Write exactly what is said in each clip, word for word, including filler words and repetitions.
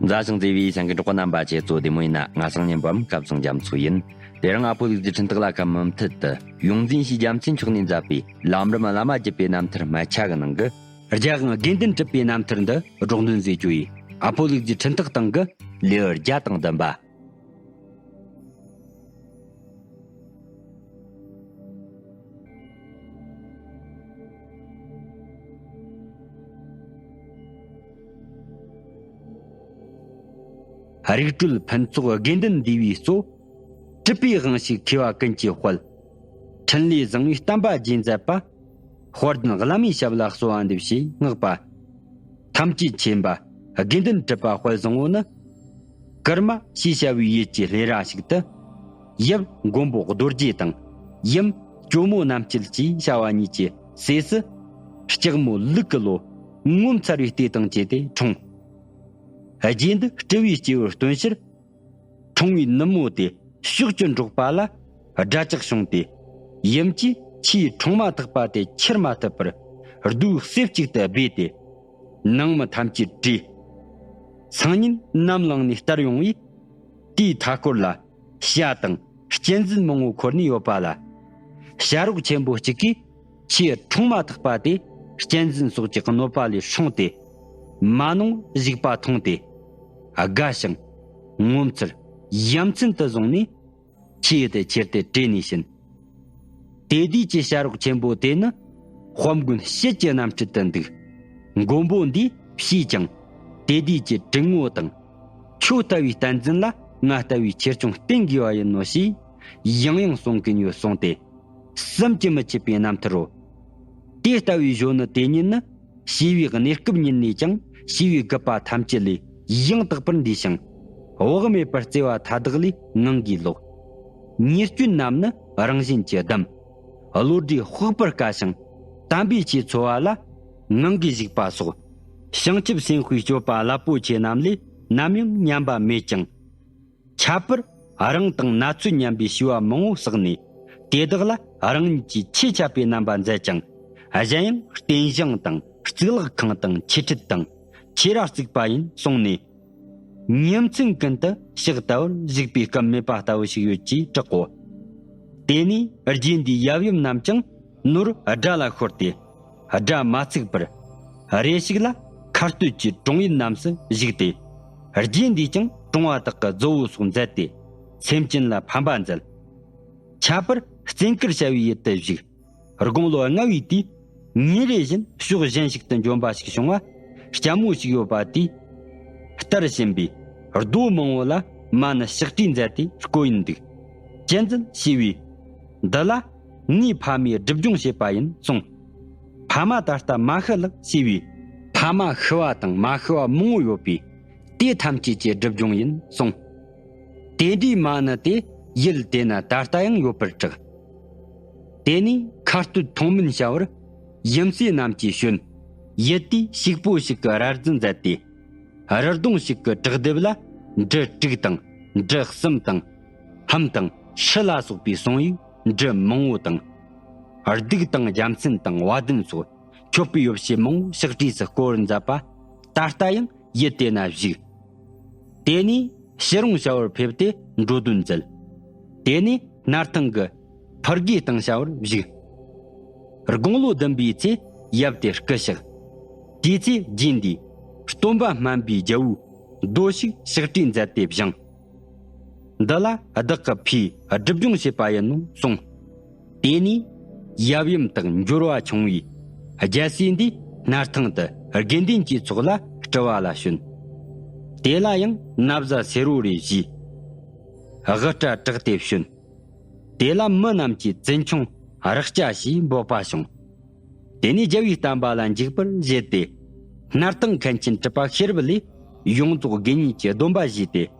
མཛའ་ཞིང་བརྩེ་བའི་སེམས་ཀྱི་གྲོགས་པོ་རྣམ་པ། ཁྱེད་ཚོ་བདེ་མོ་ཡིན་ན། ང་སང་ཉིན་པའམ་སྐབས་སང་རྒྱ་མཚོ་ཡིན། དེ་རིང་ཨ་ཕོ་ལུག་རྫི་འཕྲིན་ཐག་ལ་ཁ་མུ་མཐུད་དུ་ཡོངས་འཛིན་ཞེས་རྒྱལ་མཚན་མཆོག་ནས་མཛད་པའི་ལམ་རིམ་བླ་མ་བརྒྱུད་པའི་རྣམ་ཐར་སྨད་ཆ་གི་ནང་གི་རྒྱལ་དབང་དགེ་འདུན་གྲུབ་པའི་རྣམ་ཐར་འདི་སྒྲོག་འདོན་མཛད་རྒྱུ་ཡིན། ཨ་ཕོ་ལུག་རྫི་འཕྲིན་ཐག་སྟེང་གི་ལེའུ་བརྒྱ་དང་བདུན་པ། རིག་གྲོལ་ཕུན་ཚོགས་དགེ་འདུན་འདུས་པའི་གཙོ། གྲུབ་པའི་དབང་ཕྱུག་མཁས་པ་ཀུན་གྱི་དཔལ། འཕྲིན་ལས་བཟང་བའི་བསྟན་པ་རྒྱས་མཛད་པ། དཔལ་ལྡན་བླ་མའི་ཞབས་ལ་གསོལ་བ་འདེབས་ཞེས་བསྔགས་པ། ཐམས་ཅད་མཁྱེན་པ་དགེ་འདུན་གྲུབ་པ་དཔལ་བཟང་པོ་ནི། ཀརྨ་ཞེས་བྱ་བའི་ཡུལ་གྱི་ལྷས་ར་ཞིག་ཏུ། ཡབ་མགོན་པོ་རྡོ་རྗེ་དང་། ཡུམ་ཇོ་མོ་རྣམ་སྐྱིད་ཅེས་བྱ་བ་གཉིས་ཀྱི་སྲས་སུ། ལྕགས་མོ་ལུག་གི་ལོ་ངོ་མཚར་བའི་ལྟས་དང་བཅས་ཏེ་འཁྲུངས། རྗེ་འདི་སྤྲུལ་པའི་སྐྱེས་བུར་སྟོན་ཕྱིར། འཁྲུངས་པའི་ནུབ་མོ་དེ་ཕྱོགས་བཅུར་འབྲོག་པ་ལ་དགྲ་ཇག་བྱུང་སྟེ། ཡུམ་གྱིས་ཆུའི་འཕྲོང་མ་ཐག་པ་དེ་ཁྱེར་མ་ཐུབ་པར་རྡོའི་གསེབ་ཅིག་ཏུ་སྦས་ཏེ། ནང་མི་ཐམས་ཅད་བྲོས། སང་ཉིན་ནམ་ལངས་ནས་བསྟར་ཡོང་བས། དེའི་མཐའ་སྐོར་ལ་བྱ་དང་གཅན་གཟན་མང་པོ་འཁོར་ནས་ཡོད་པ་ལ། བྱ་རོག་ཆེན་པོ་གཅིག་གིས་ཆུའི་འཕྲོང་མ་ཐག་པ་དེ་གཅན་གཟན་སོགས་ཀྱི་གནོད་པ་ལས་སྲུང་སྟེ། མ་ནོར་བཞུགས་པ་མཐོང་སྟེ། དགའ་ཞིང་ངོ་མཚར་ཡ་མཚན་དུ་བཟུང་ནས། ཆུ་ཡུལ་དུ་ཁྱེར་ཏེ་བྲོས་ནས་ཕྱིན། དེ་དུས་ཀྱི་བྱ་རོག་ཆེན་པོ་དེ་ནི་དཔལ་མགོན་དཔྱིད་ཀྱི་རྣམ་འཕྲུལ་དུ་འདུག། མགོན་པོ་འདིས་བྱས་ཀྱང་དེ་དུས་ཀྱི་དྲུང་ངོ་དང་། ཁྱོད་ལྟ་བུའི་བསྟན་འཛིན་ལ་ང་ལྟ་བུའི་ཆེར་སྐྱོང་བསྟེན་དགོས་པ་ཡིན་ནོ་ཞེས་ཡང་ཡང་གསུང་གིན་ཡོད་གསུངས་ཏེ། བསམ་གྱིས་མི་ཁྱབ་པའི་རྣམ་ཐར་རོ། དེ་ལྟ་བུའི་གཞོན་ནུ་དེ་ཉིད་ནི། བྱིས་པའི་གནས་སྐབས་ཉིད་ནས་ཀྱང་བྱིས་པའི་རྒུད་པ་ཐམས་ཅད་ལས་ཡང་དག་པར་འདས་ཤིང་། བག་མེད་པར་བརྩེ་བ་མཐའ་དག་ལས་ངང་གིས་ལོག། ཉེས་སྐྱོན་རྣམས་ནི་རང་བཞིན་གྱིས་བསྡམས། བློ་གྲོས་དཔག་པར་དཀའ་ཞིང་དམ་པའི་ཆོས་འཚོ་བ་ལ་ངང་གིས་ཞུགས་པ་སོགས། བྱང་ཆུབ་སེམས་དཔའི་སྤྱོད་པ་རླབས་པོ་ཆེ་རྣམས་ལས་ནམ་ཡང་ཉམས་པ་མེད་ཅིང་། ཁྱད་པར་རང་དང་ན་ཚོད་མཉམ་པའི་བྱིས་པ་མང་པོ་བསགས་ནས། དེ་དག་ལ་རང་ཉིད་ཀྱིས་ཆེས་ཆད་པའི་རྣམ་པ་མཛད་ཅིང་། གཞན་ཡང་རྟེན་བཞེངས་དང་གཙུག་ལག་ཁང་དང་ཆོས་ཁྲིད་དང་ཆོས་ར་བརྩིགས་པ་ཡིན་གསུངས་ནས། ཉིན་མཚན་ཀུན་ཏུ་ཕྱག་དལ་བར་བཞུགས་པའི་སྐབས་མེད་པ་ལྟ་བུ་ཞིག་ཡོད་ཅེས་གྲག་གོ། དེ་ནས་རྗེ་འདིའི་ཡབ་ཡུམ་རྣམས་ཀྱང་ནོར་དགྲ་ལ་ཤོར་ཏེ། དགྲ་མ་ཚུགས་པར། རེ་ཞིག་ལ་མཁར་སྟོད་ཀྱི་གྲོང་ཡུལ་རྣམས་སུ་བཞུགས་ཏེ། རྗེ་འདིས་ཀྱང་གྲོང་བ་དག་གི་རྫོ་བོ་སོགས་མཛད་དེ། སེམས་ཅན་ལ་ཕན་པ་མཛད། ཁྱད་པར་བཙན་དཀར་བྱ་བའི་ཡུལ་དུ་བཞུགས། དགུང་ལོ་ལྔ་བའི་དུས། ཉིན་རེ་བཞིན་ཕྱོགས་གཞན་ཞིག་ཏུ་འབྱོན་པ་ཞིག་བྱུང་བ། ལྕམ་མོ་ཞིག་ཡོད་པ་དེས། བསྟར་བཞིན་པའི་རྡོ་མང་པོ་ལ་མ་ཎི་ཕྱག་བྲིས་མཛད་དེ་བརྐོས་ཡིན་འདུག། གཅན་གཟན་ཞེས་པས། འདི་ལ་ངའི་ཕ་མས་སྒྲིབ་སྦྱོང་བྱེད་པ་ཡིན་གསུངས། ཕ་མ་ད་ལྟ་མ་ཤི་ལགས་ཞེས་པས། ཕ་མ་ཤི་བ་དང་མ་ཤི་བ་མང་པོ་ཡོད་པས། དེ་ཐམས་ཅད་ཀྱི་སྒྲིབ་སྦྱོང་ཡིན་གསུངས། དེ་འདྲའི་མ་ཎི་དེ་ཡུལ་དེ་ན་ད་ལྟ་ཡང་ཡོད་པར་གྲགས། དེ་ནས་མཁར་སྟོད་མཐོང་སྨོན་བྱ་བར་ཡུམ་སྲས་རྣམས་ཀྱིས་བྱོན། ཡུལ་དེའི་ཕྱུག་པོ་ཞིག་གི་ར་རྫི་མཛད་དེ། རི་གདོང་ཞིག་གི་བྲག་ལྡེབས་ལ་འབྲུ་དྲུག་དང་འབྲུ་གསུམ་དང་། ལྷམ་དང་ཧྲི་ལ་སོགས་པའི་གསུང་ཡིག་འབྲུ་མང་པོ་དང་། གདུགས་དང་རྒྱལ་མཚན་དང་བ་དན་སོགས་མཆོད་པའི་ཡོ་བྱད་མང་པོ་ཕྱག་བྲིས་སུ་བརྐོ་བར་མཛད་པ། ད་ལྟ་ཡང་ཡུལ་དེ་ན་བཞུགས། དེ་ནས་ཕྱི་རོང་བྱ་བར་ཕེབས་ཏེ་འགྲོ་དོན་མཛད། དེ་ནས་སྣར་ཐང་གི་ཕུར་དགེ་སྟེང་བྱ་བར་བཞུགས། དགུང་ལོ་བདུན་པའི་ཚེ་ཡབ་དེ་སྐུ་གཤེགས། དེའི་ཚེ་རྗེ་འདིས་སྟོན་པ་སྨན་པའི་རྒྱལ་པོའི་མདོ་ཞིག་ཕྱག་བྲིས་མཛད་དེ་བཞེངས། འདི་ལ་བདག་གི་ཕས་སྒྲིབ་སྦྱོང་བྱེད་པ་ཡིན་ནོ་གསུངས། དེ་ནས་ཡབ་ཡུམ་དག་འབྱོར་བ་ཆུང་བས་རྒྱལ་སྲས་འདིས་སྣར་ཐང་དུ་དགེ་འདུན་གྱི་ཚོགས་ལ་སྤྲུལ་བ་ལ་བྱོན། དེ་ལ་ཡང་ན་བཟའ་སེར་པོ་རེ་བཞེས། དབུ་སྐྲ་བྲེགས་ཏེ་བྱོན། དེ་ལ་མི་རྣམས་ཀྱིས་བཙུན་ཆུང་རེག་བྱ་ཞེས་འབོད་པ་བྱུང་། དེ་ནས་རྒྱལ་བའི་བསྟན་པ་ལ་འཇུག་པར་བཞེད་དེ། སྣར་ཐང་མཁན་ཆེན་གྲུབ་པ་ཤེས་རབ་ལས་ཡོངས་རྫོགས་དགེ་བསྙེན་གྱི་སྡོམ་པ་བཞེས་ཏེ། ལྷ་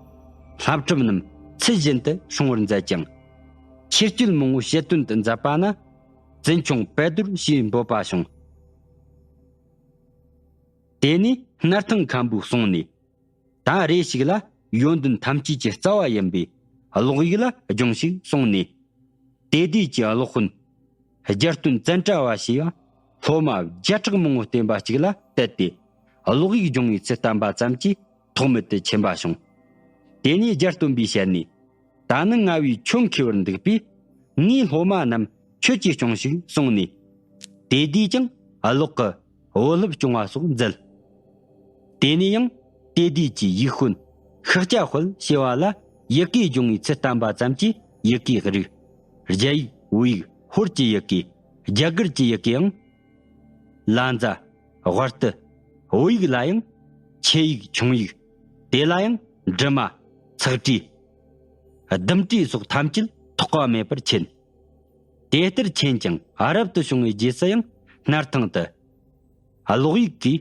ཁྲིམས་རྣམས་ཚུལ་བཞིན་དུ་སྲུང་བར་མཛད་ཅིང་། ཆོས་སྤྱོད་མང་པོ་བྱེད་དོན་དུ་མཛད་པ་ན། བཙུན་ཆུང་དཔལ་རྡོར་ཞེས་འབོད་པ་བྱུང་། དེ་ནས་སྣར་ཐང་མཁན་པོའི་གསུང་ནས། ད་རེ་ཞིག་ལ་ཡོན་ཏན་ཐམས་ཅད་ཀྱི་རྩ་བ་ཡིན་པའི་ཀློག་ཡིག་ལ་སྦྱོངས་ཤིག་གསུངས་ནས། དེ་དུས་ཀྱི་སློབ་དཔོན་རྒྱལ་སྟོན་ཙནྡྲ་བ་ཞེས་པ་སློབ་མ་བརྒྱ་ཕྲག་མང་པོ་བསྟེན་པ་གཅིག་ལ་གཏད་དེ། ཀློག་ཡིག་སྦྱོང་བའི་ཚུལ་བསྟན་པ་ཙམ་གྱིས་ ཐོགས་མེད་དུ་ཆེན་པ་བྱུང་། དེ་ནས་རྒྱལ་སྟོན་པའི་ཞལ་ནས། ད་ནི་ང་བས་ཁྱོད་མཁས་པར་འདུག་པས། ངའི་སློབ་མ་རྣམས་ཁྱོད་ཀྱིས་སྐྱོངས་ཤིག་གསུངས་ནས། དེ་དུས་ཀྱང་གློག་གི་བུ་སློབ་སྐྱོང་བ་སོགས་མཛད། དེ་ནས་ཡང་དེ་དུས་ཀྱི་ཡིག་དཔོན་ཤཱཀྱ་དཔལ་ཞེས་པ་ལ་ཡི་གེ་སྦྱོང་བའི་ཚུལ་བསྟན་པ་ཙམ་གྱིས་ཡི་གེའི་རིགས། རྒྱ་ཡིག་བོད་ཡིག་ཧོར་གྱི་ཡི་གེ། རྒྱ་གར་གྱི་ཡི་གེའང་། ལ་མཛའ། དབར་ཏི། བོད་ཡིག་ལ་ཡང་ཆེ་ཡིག་ཆུང་ཡིག་དེ་ལ་ཡང་འབྲི་མ། ཚེག་བྲིས། ལྡུམ་བྲིས་སོགས་ཐམས་ཅད་ཐོགས་པ་མེད་པར་མཁྱེན། དེ་ལྟར་མཁྱེན་ཅིང་རབ་ཏུ་བྱུང་བའི་རྗེས་སུ་ཡང་སྣར་ཐང་དུ། ཀློག་ཡིག་གིས་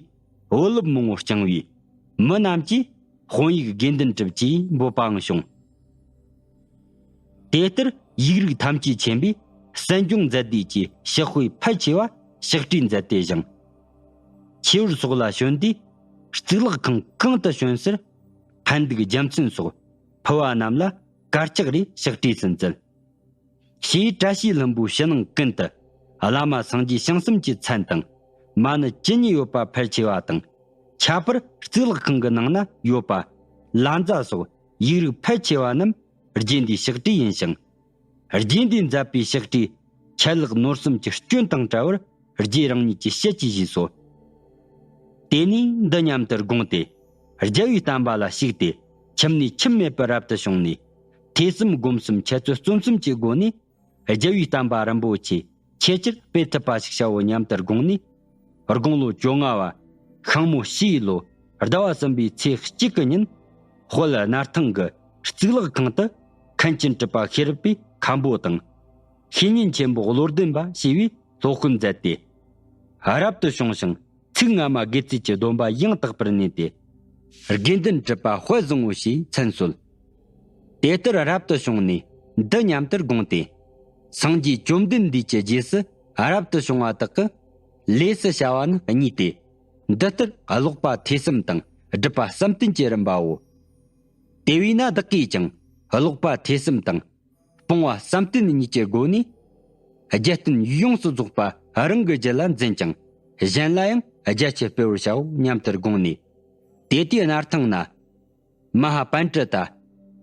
བུ་སློབ་མང་བོ་བསྐྱངས་པས། མི་རྣམས་ཀྱིས་དཔོན་ཡིག་དགེ་འདུན་གྲུབ་ཅེས་འབོད་པའང་བྱུང་། དེ་ལྟར་ཡིག་རིགས་ཐམས་ཅད་མཁྱེན་པས་གསན་སྦྱོང་མཛད་དུས་ཀྱི་ཕྱག་དཔེ་ཕལ་ཆེ་བ་ཕྱག་བྲིས་མཛད་དེ་བཞེངས། ཆོས་བར་སོགས་ལ་བྱོན་དུས་གཙུག་ལག་ཁང་གང་དུ་བྱོན་སར་ཕན་འདུག་རྒྱལ་མཚན་སོགས་ཕུལ་བ་རྣམས་ལ་དཀར་ཆག་རེ་ཕྱག་བྲིས་སུ་མཛད། ཞེས་བཀྲ་ཤིས་ལྷུན་པོའི་ཕྱི་ནང་ཀུན་ཏུ་བླ་མ་སངས་རྒྱས་བྱང་སེམས་ཀྱི་མཚན་དང་། མ་ཎི་ཇི་སྙེད་ཡོད་པ་ཕལ་ཆེ་བ་དང་། ཁྱད་པར་གཙུག་ལག་ཁང་གི་ནང་ན་ཡོད་པ། ལ་མཛའ་སོགས་ཡིག་རིགས་ཕལ་ཆེ་བ་རྣམས་རྗེ་འདིའི་ཕྱག་བྲིས་ཡིན་ཞིང་། རྗེ་འདིས་མཛད་པའི་ཕྱག་བྲིས་ཆད་ལྷག་ནོར་གསུམ་གྱི་སྐྱོན་དང་བྲལ་བར་རྗེ་རང་ཉིད་ཀྱིས་བཤད་ཀྱིས་བཞེས་སོ། དེ་ནས་འདི་སྙམ་དུ་དགོངས་ཏེ། རྒྱལ་བའི་བསྟན་པ་ལ་ཞུགས་ཏེ་ཁྱིམ་ནས་ཁྱིམ་མེད་པར་རབ་ཏུ་བྱུང་ནས། ཐོས་བསམ་སྒོམ་གསུམ་འཆད་རྩོད་རྩོམ་གསུམ་གྱི་སྒོ་ནས། རྒྱལ་བའི་བསྟན་པ་རིན་པོ་ཆེ་ཆེས་ཆེར་སྤེལ་ཐུབ་པ་ཞིག་བྱའོ་སྙམ་དུ་དགོངས་ནས། དགུང་ལོ་བཅོ་ལྔ་བ། ཤིང་མོ་བྱའི་ལོ་ཟླ་བ་གསུམ་པའི་ཚེས་གཅིག་གི་ཉིན། དཔལ་སྣར་ཐང་གི་གཙུག་ལག་ཁང་དུ་མཁན་ཆེན་གྲུབ་པ་ཤེས་རབ་པའི་མཁན་པོ་དང་། བཤེས་གཉེན་ཆེན་པོ་བློ་ལྡན་པ་ཞེས་པའི་སློབ་དཔོན་མཛད་དེ། རབ་ཏུ་བྱུང་ཞིང་། ཚིག་སྔ་མ་དགེ་ཚུལ་གྱི་སྡོམ་པ་ཡང་དག་པར་གནས་ཏེ། དགེ་འདུན་གྲུབ་པ་དཔལ་བཟང་པོ་ཞེས་མཚན་གསོལ། དེ་ལྟར་རབ་ཏུ་བྱུང་ནས་འདི་སྙམ་དུ་དགོངས་ཏེ། སངས་རྒྱས་བཅོམ་ལྡན་འདས་ཀྱི་རྗེས་སུ་རབ་ཏུ་བྱུང་བ་དག་གི་ལས་སུ་བྱ་བ་ནི་གཉིས་ཏེ། འདི་ལྟར་ཀློག་པ་ཐོས་བསམ་དང་སྒྲུབ་པ་བསམ་གཏན་གྱི་རིམ་པའོ། དེ་བས་ན་བདག་གིས་ཀྱང་ཀློག་པ་ཐོས་བསམ་དང་སྤོང་བ་བསམ་གཏན་གཉིས་ཀྱི་སྒོ་ནས། རྒྱལ་བསྟན་ཡོངས་སུ་རྫོགས་པ་རང་གི་རྒྱུད་ལ་འཛིན་ཅིང་། གཞན་ལ་ཡང་རྒྱ་ཆེར་སྤེལ་བར་བྱའོ་སྙམ་དུ་དགོངས་ནས། དེ་དུས་སྣར་ཐང་ན། མ་ཧཱ་པཎྜི་ཏ།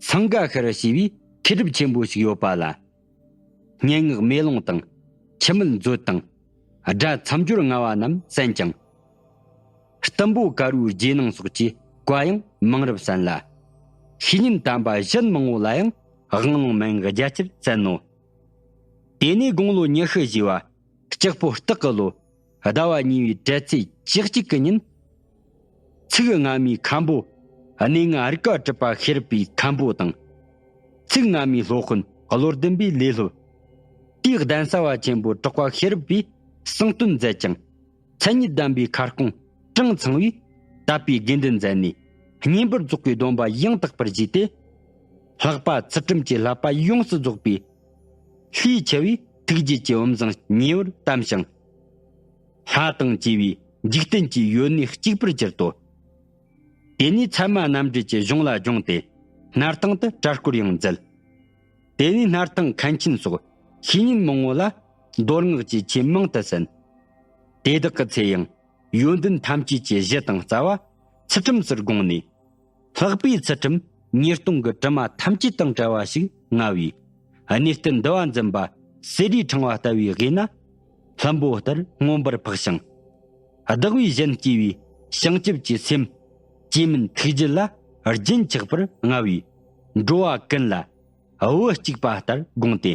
སིངྒ་ཤར་ཞེས་པའི་མཁས་གྲུབ་ཆེན་པོ་ཞིག་ཡོད་པ་ལ། སྙན་ངག་མེ་ལོང་དང་། འཆི་མེད་མཛོད་དང་། སྒྲ་མཚམས་སྦྱོར་མངའ་བ་རྣམས་གསན་ཅིང་། གཏུམ་པོ་དཀར་པོའི་རྗེས་གནང་སོགས་ཀྱི་བཀའ་ཡང་མང་རབ་གསན་ལ། བཤེས་གཉེན་དམ་པ་གཞན་མང་པོ་ལ་ཡང་དབང་ལུང་མན་ངག་རྒྱ་ཆེར་བསྩལ་ནོ། དེ་ནས་དགུང་ལོ་ཉི་ཤུ་བཞེས་པ་ལྕགས་ཕོ་སྟག་གི་ལོ་ཟླ་བ་གཉིས་པའི་དྲེལ་ཚེས་བཅུ་གཅིག་གི་ཉིན། ཚིག་སྔ་མའི་མཁན་པོ་གནས་ལྔ་རིག་པ་གྲུབ་པ་ཤེས་རབ་པའི་མཁན་པོ་དང་། ཚིག་སྔ་མའི་སློབ་དཔོན་བློ་ལྡན་པའི་ལས་སློབ། དེའི་གདན་ས་བ་ཆེན་པོ་གྲགས་པ་ཤེས་རབ་པས་གསུང་སྟོན་མཛད་ཅིང་། མཚན་ཉིད་ལྡན་པའི་ཁ་སྐོང་གྲངས་ཚང་བས་དད་པའི་དགེ་འདུན་མཛད་ནས་བསྙེན་པར་རྫོགས་པའི་སྡོམ་པ་ཡང་དག་པར་བཞེས་ཏེ། ལྷག་པ་ཚུལ་ཁྲིམས་ཀྱི་བསླབ་པ་ཡོངས་སུ་རྫོགས་པའི་ལྷའི་ཆེ་བའི་ཐུགས་རྗེ་གི་བུམ་བཟང་ཉེ་བར་བལྟམས་ཤིང་། ལྷ་དང་བཅས་པའི་འཇིག་རྟེན་གྱི་ཡོན་གནས་གཅིག་པར་གྱུར་ཏོ། དེ་ནས་ཚད་མ་རྣམ་འགྲེལ་གྱི་གཞུང་ལ་སྦྱོང་སྟེ་སྣར་ཐང་དུ་གྲྭ་སྐོར་ཡང་མཛད། དེ་ནས་སྣར་ཐང་མཁན་ཆེན་སོགས་བཤེས་གཉེན་མང་པོ་ལ་མདོ་སྔགས་ཀྱི་ཆོས་མང་དུ་གསན། དེ་དག་གི་ཚེ་ཡང་ཡོན་ཏན་ཐམས་ཅད་ཀྱི་གཞི་དང་རྩ་བ་ཚུལ་ཁྲིམས་སུ་དགོངས་ནས། ལྷག་པའི་ཚུལ་ཁྲིམས་ཉེས་ལྟུང་གི་དྲི་མ་ཐམས་ཅད་དང་བྲལ་བ་ཞིག་མངའ་བས། གནས་བརྟན་འདུལ་བ་འཛིན་པ་གསེར་རིའི་ཕྲེང་བ་ལྟ་བུའི་དབུས་ན་ལྷུན་པོ་ལྟར་མངོན་པར་འཕགས་ཤིང་། བདག་བས་གཞན་གཅེས་པའི་བྱང་ཆུབ་ཀྱི་སེམས་བཅོས་མིན་ཐུགས་རྒྱུད་ལ་རྒྱུན་ཆགས་པར་མངའ་བས། འགྲོ་བ་ཀུན་ལ་བུ་གཅིག་པ་ལྟར་དགོངས་ཏེ།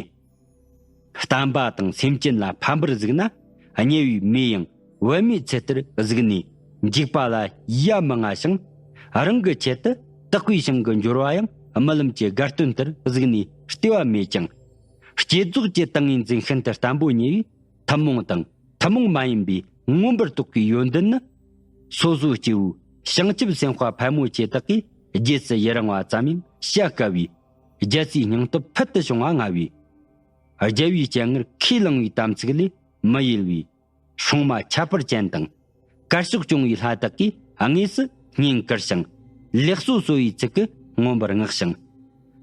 བསྟན་པ་དང་སེམས་ཅན་ལ་ཕན་པར་གཟིགས་ན། དམྱལ་བའི་མེ་ཡང་བུད་མེད་ཚུལ་ལྟར་གཟིགས་ནས་འཇིགས་པ་ལ་ཡ་མི་ང་ཞིང་། རང་གི་ཆེད་དུ་དག་པའི་ཞིང་གི་འབྱོར་བ་ཡང་རྨི་ལམ་གྱི་དགའ་སྟོན་ལྟར་གཟིགས་ནས་ལྟེ་བ་མེད་ཅིང་། བསྐྱེད་རྫོགས་ཀྱི་ཏིང་ངེ་འཛིན་ཤིན་ཏུ་བརྟན་པོ་ཉེ་བས། ཐུན་མོང་དང་ཐུན་མོང་མ་ཡིན་པའི་མངོན་པར་རྟོགས་པའི་ཡོན་ཏན་ནི། སོ་སོའི་སྐྱེ་བོའི་བྱང་ཆུབ་སེམས་དཔའ་ཕལ་མོ་ཆེ་དག་གིས་རྗེས་སུ་ཡི་རང་བ་ཙམ་ཡང་བྱ་དཀའ་བས། རྒྱལ་སྲས་སྙིང་སྟོབས་ཕུལ་དུ་བྱུང་བ་མངའ་བས། རྒྱལ་བའི་སྤྱན་སྔར་ཁས་བླངས་པའི་དམ་ཚིག་ལས་མི་གཡེལ་བས། སྲུང་མ་ཁྱད་པར་ཅན་དང་། དཀར་ཕྱོགས་སྐྱོང་བའི་ལྷ་དག་གིས་དངོས་སུ་བསྙེན་བཀུར་ཞིང་། ལེགས་སོ་གསོལ་བའི་ཚིག་གིས་མངོན་པར་བསྔགས་ཤིང་།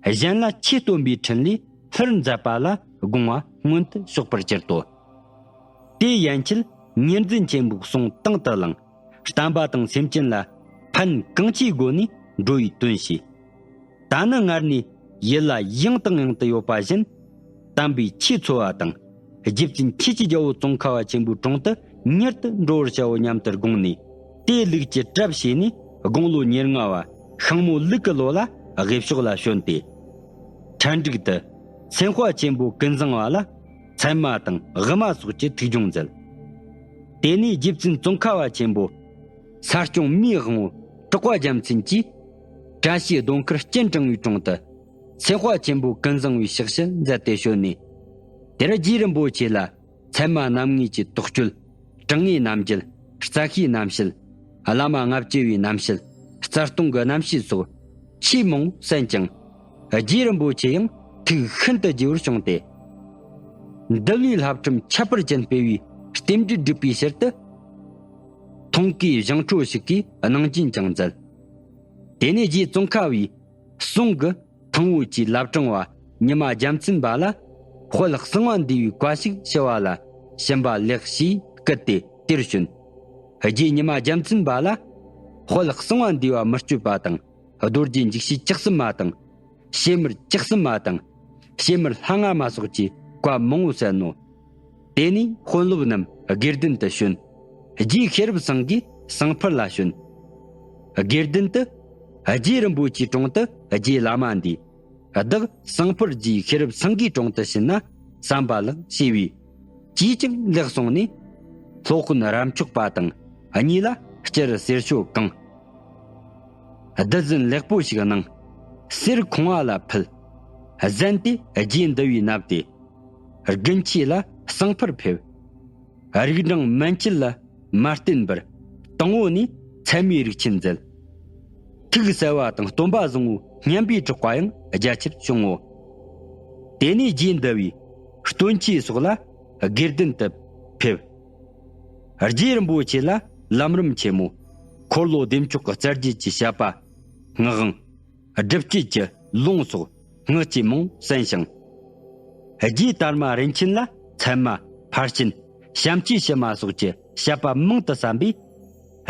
གཞན་ལ་ཆོས་སྟོན་པའི་འཕྲིན་ལས་ལྷུར་མཛད་པ་ལ་དགོངས་པ་མངོན་དུ་ཕྱོགས་པར་གྱུར་ཏོ། དེ་ཡན་ཆད་ཉེར་འཛིན་ཆེན་པོའི་གསུང་དང་དུ་བླངས། བསྟན་པ་དང་སེམས་ཅན་ལ་ཕན་གང་ཆེའི་སྒོ་ནས་ འགྲོ་བའི་དོན་བྱས། ད་ནི་སྔར་ནས་ཡིད་ལ་ཡང་དང་ཡང་དུ་ཡོད་པ་བཞིན། དམ་པའི་ཆོས་འཚོལ་བ་དང་། རྗེ་བཙུན་ཆོས་ཀྱི་རྒྱལ་པོ་ཙོང་ཁ་བ་ཆེན་པོའི་དྲུང་དུ་མྱུར་དུ་འགྲོ་བར་བྱའོ་སྙམ་དུ་དགོངས་ནས། དེའི་ལུགས་ཀྱི་གྲབས་བྱས་ནས། དགུང་ལོ་ཉེར་ལྔ་བ་ཤིང་མོ་ལུག་གི་ལོ་ལ་དབུས་ཕྱོགས་ལ་བྱོན་ཏེ། ཁྲ་འབྲུག་ཏུ་སེམས་དཔའ་ཆེན་པོ་ཀུན་བཟང་བ་ལ་མཚན་མ་དང་དབུ་མ་སོགས་ཀྱི་ཐུགས་སྦྱོང་མཛད། དེ་ནས་རྗེ་བཙུན་ཙོང་ཁ་བ་ཆེན་པོ་ས་སྐྱོང་མིའི་དབང་པོ་གྲགས་པ་རྒྱལ་མཚན་གྱིས་བཀྲ་ཤིས་སྡོང་མཁར་སྤྱན་དྲངས་པའི་དྲུང་དུ་སེམས་དཔའ་ཆེན་པོ་ཀུན་བཟང་བའི་ཕྱག་ཕྱི་མཛད་དེ་བྱོན་ནས། དེར་རྗེ་རིན་པོ་ཆེ་ལ་མཚན་མ་རྣམ་ངེས་ཀྱི་དོགས་གཅོད། དྲང་ངེས་རྣམ་འབྱེད། རྩ་ཤེའི་རྣམ་བཤད། བླ་མ་ལྔ་བཅུ་བའི་རྣམ་བཤད། རྩ་ལྟུང་གི་རྣམ་བཤད་སོགས་ཆེས་མང་གསན་ཀྱང་། རྗེ་རིན་པོ་ཆེ་ཡང་ཐུགས་ཤིན་ཏུ་དགྱེས་པར་བྱུང་སྟེ། འདུལ་བའི་བསླབ་ཁྲིམས་ཁྱད་པར་ཅན་སྤེལ་བའི་རྟེན་འབྲེལ་བསྒྲིགས་པའི་ཕྱིར་དུ། མཐོང་གི་བཞེངས་འཕྲོ་ཞིག་གི་གནང་སྦྱིན་ཀྱང་མཛད། དེ་ནས་རྗེ་ཙོང་ཁ་བའི་གསུང་གི་ཐང་བོ་ཆེའི་བླ་བྲང་བ་ཉི་མ་རྒྱལ་མཚན་པ་ལ་དཔལ་གསང་བ་འདུས་པའི་བཀའ་ཞིག་ཞུ་བ་ལ་ཞུམ་པ་ལེགས་ཞེས་བསྐུལ་ཏེ་དེར་བྱོན། རྗེ་ཉི་མ་རྒྱལ་མཚན་པ་ལ་དཔལ་གསང་བ་འདུས་པ་མི་བསྐྱོད་པ་དང་། རྡོ་རྗེ་འཇིགས་བྱེད་བཅུ་གསུམ་མ་དང་། ཕྱེ་མར་བཅུ་གསུམ་མ་དང་། ཕྱེ་མར་ལྷ་ལྔ་མ་སོགས་ཀྱི་བཀའ་མང་པོ་གསན་ནོ། དེ་ནས་དཔོན་སློབ་རྣམས་དགེ་ལྡན་དུ་བྱོན། རྗེ་ཤེས་རབ་སེང་གེ་གསང་ཕུར་ལ་བྱོན། དགེ་ལྡན་དུ་རྗེ་རིན་པོ་ཆེའི་དྲུང་དུ་རྗེ་བླ་མ་འདུས། བདག་གསང་ཕུར་རྗེ་ཤེས་རབ་སེང་གེའི་དྲུང་དུ་ཕྱིན་ན་བསམ་པ་ལགས་ཞེས་པས། ཅིས་ཀྱང་ལེགས་གསུངས་ནས། སློབ་དཔོན་རབ་མཆོག་པ་དང་གཉིས་ལ་སྤྱིར་གསེར་ཞོ་གང་། བདུད་བཞིན་ལེགས་པོ་ཞིག་གནང་། གསེར་ཁང་བ་ལ་ཕུལ། གཟན་ཏེ་རྗེ་འདུལ་བའི་ནབ་སྟེ། དགུན་ཆོས་ལ་གསང་ཕུར་ཕེབས། རིགས་འབྲིང་མན་ཆད་ལ་མ་བསྟེན་པར། དང་པོ་ནས་ཚད་མའི་རིགས་ཆེན་མཛད། ཐུགས་གསལ་བ་དང་སྟོན་པ་བཟང་པོའི་སྙན་པའི་གྲགས་པ་ཡང་རྒྱ་ཆེར་བྱུང་ངོ་། དེ་ནས་རྗེ་འདུལ་བའི་སྟོན་ཆོས་སོགས་ལ་དགེ་ལྡན་དུ་ཕེབས། རྗེ་རིན་པོ་ཆེ་ལ་ལམ་རིམ་ཆེན་མོ། འཁོར་ལོ་བདེ་མཆོག་གི་རྩ་རྒྱུད་ཀྱི་བཤད་པ། སྔགས་དབང་། སྒྲུབ་བྱེད་ཀྱི་ལུང་སོགས་སྔགས་ཀྱིས་མང་གསན་ཞིང་། རྗེ་དར་མ་རིན་ཆེན་ལ་ཚད་མ་ཕར་ཕྱིན་བྱམས་ཆོས་ཕྱི་མ་སོགས་ཀྱི་བཤད་པ་མང་དུ་གསན་པས།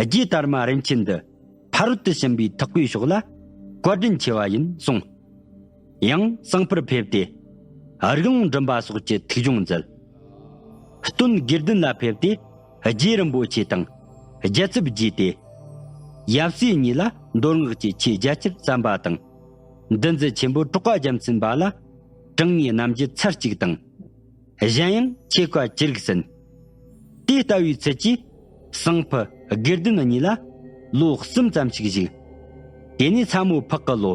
རྗེ་དར་མ་རིན་ཆེན་འདི་ཕ་རོལ་ཏུ་ཕྱིན་པའི་ཐེག་པའི་ཕྱོགས་ལ་བཀའ་དྲིན་ཆེ་བ་ཡིན་གསུངས། ཡང་གསང་ཕུར་ཕེབས་ཏེ། རིགས་ལམ་འགྲིམ་པ་སོགས་ཀྱི་ཐུགས་སྦྱོང་མཛད། སྟོན་དགེ་ལྡན་ལ་ཕེབས་ཏེ། རྗེ་རིན་པོ་ཆེ་དང་རྒྱལ་ཚབ་བརྒྱུད་དེ། ཡབ་སྲས་གཉིས་ལ་མདོ་སྔགས་ཀྱི་ཆོས་རྒྱ་ཆེར་བསམ་པ་དང་། འདུལ་འཛིན་ཆེན་པོ་གྲགས་པ་རྒྱལ་མཚན་པ་ལ་དྲང་ངེས་རྣམ་འབྱེད་ཚར་གཅིག་དང་། གཞན་ཡང་ཆོས་བཀའ་ཅི་རིགས་གསན། དེ་ལྟ་བུའི་ཚུལ་གྱིས་གསང་ཕུ་དགེ་ལྡན་གཉིས་ལ་ལོ་གསུམ་ཙམ་ཞིག་བཞུགས། དེ་ནས་མཚན་མོ་ཕག་གི་ལོ།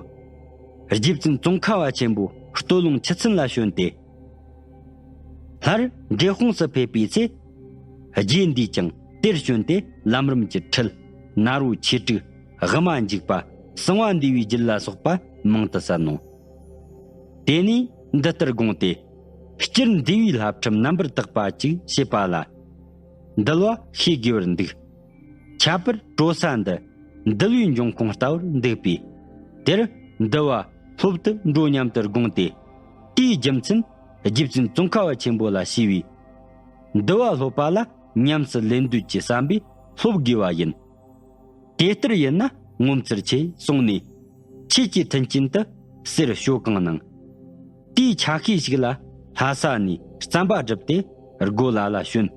རྗེ་བཙུན་ཙོང་ཁ་བ་ཆེན་པོ་སྟོད་ལུང་ཆུ་ཚན་ལ་བྱོན་ཏེ། སླར་འབྲས་སྤུངས་སུ་ཕེབས་པའི་ཚེ། རྗེ་འདིས་ཀྱང་དེར་བྱོན་ཏེ་ལམ་རིམ་གྱི་ཁྲིད། ནཱ་རོ་ཆོས་དྲུག། དབུ་མ་འཇུག་པ། གསང་བ་འདུས་པའི་རྒྱུད་ལ་སོགས་པ་མང་དུ་གསན་ནོ། དེ་ནས་འདི་ལྟར་དགོངས་ཏེ། སྤྱིར་འདུལ་བའི་བསླབ་ཁྲིམས་རྣམ་པར་དག་པ་ཅིག་བྱེད་པ་ལ། འདུལ་བ་ཤེས་དགོས་པར་འདུག་ཁྱད་པར་གྲོལ་ས་འདི་འདུལ་བའི་འབྱུང་ཁུངས་ལྟ་བུར་འདུག་པས། དེར་འདུལ་བ་སློབ་ཏུ་འགྲོ་སྙམ་དུ་དགོངས་ཏེ། དེའི་རྒྱུ་མཚན་རྗེ་བཙུན་ཙོང་ཁ་བ་ཆེན་པོ་ལ་ཞུས་པས། འདུལ་བ་སློབ་པ་ལ་ཉམས་སུ་ལེན་འདོད་ཀྱི་བསམ་པས་སློབ་དགོས་པ་ཡིན། དེ་ལྟར་ཡིན་ན་ངོ་མཚར་ཆེ་གསུངས་ནས། ཆོས་ཀྱི་མཐུན་རྐྱེན་དུ་གསེར་ཞོ་གང་གནང་། དེའི་ཆ་ཤས་ཤིག་ལ་ལྷ་ས་ནས་རྩམ་པ་བསྒྲུབས་ཏེ་སྒོ་ལ་ལ་བྱོན།